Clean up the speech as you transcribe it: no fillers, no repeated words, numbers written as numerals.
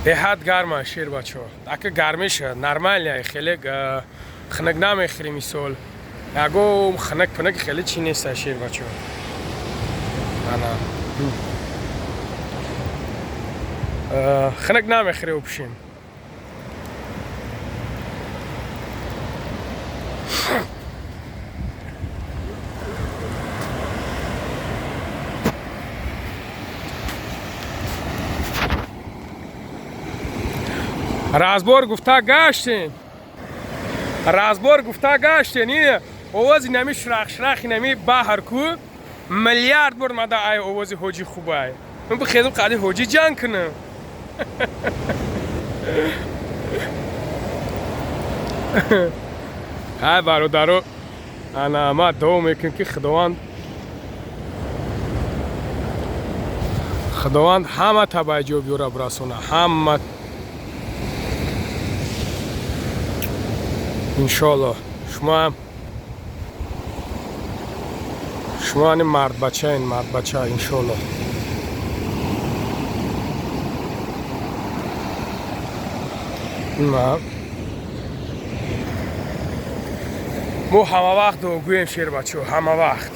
Беҳад гарма, шербачо. Ака, гармиш нормальный, хеле хунук намехӯри. Мисол, ягон хунук пунук хеле чӣ неста, шербачо. Ана, хунук намехӯри общем. Разбор гуфта гаштен, разбор гуфта гаштен. Ин овози нами шурах-шурахи нами баҳр ку миллиард бор мада ай овози ҳоҷӣ хубай. Ман бихезм, қади ҳоҷӣ ҷанг кунам. Ҳай, бародаро, ана ма дуо мекунем, ки Худованд ҳама табаҷо биёра бирасона, ҳама, иншоалло. Шумоам, шумо ани мардбачаин, мардбача, иншоалло. Ма мо ҳама вақт дуогӯем, шербачо, ҳама вақт.